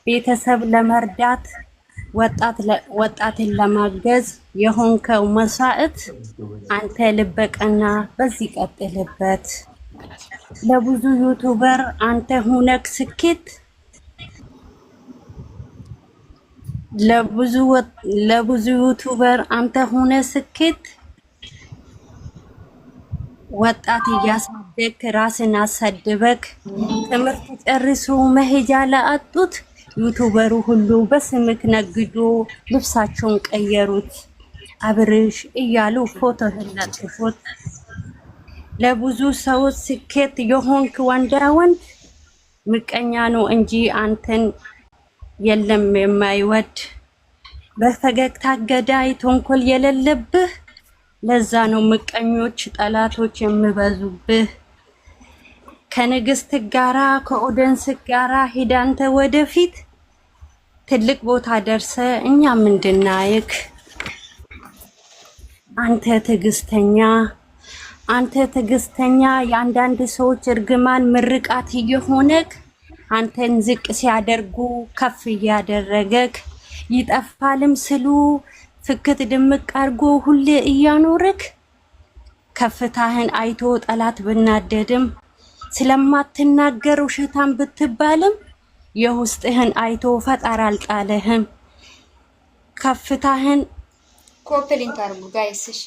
ቤተሰብ ለመርዳት ወጣትን ለማገዝ የሆንከው መስዋዕት አንተ ልበቀና በዚህ ቀጥልበት። ለብዙ YouTuber አንተ ሁነክ ስኬት ለብዙ YouTuber አንተ ሁነ ስኬት ወጣት እያሳደግክ ራስን አሳድበክ ትምህርት ጨርሶ መሄጃ ለአጡት YouTuber ኡ ሁሉ በስምክ ነግዶ ልብሳቸውን ቀየሩት። አብርሽ እያሉ ፎቶህን ለጥፉት። ለብዙ ሰዎች ስኬት የሆንክ ወንዳ ወንድ ምቀኛ ነው እንጂ አንተን የለም የማይወድ። በፈገግታ ገዳይ ተንኮል የሌለብህ ለዛ ነው ምቀኞች ጠላቶች የሚበዙብህ። ከንግስት ጋራ ከ audience ጋራ ሂድ አንተ ወደፊት ትልቅ ቦታ ደርሰ እኛም እንድናይክ። አንተ ትዕግስተኛ አንተ ትዕግስተኛ የአንዳንድ ሰዎች እርግማን ምርቃት እየሆነክ አንተን ዝቅ ሲያደርጉ ከፍ እያደረገክ ይጠፋልም ስሉ ፍክት ድምቅ አድርጎ ሁሌ እያኖርክ ከፍታህን አይቶ ጠላት ብናደድም ስለማትናገር ውሸታም ብትባልም የውስጥህን አይቶ ፈጣሪ አልጣለህም። ከፍታህን Copy link አድርጉ guys። እሺ።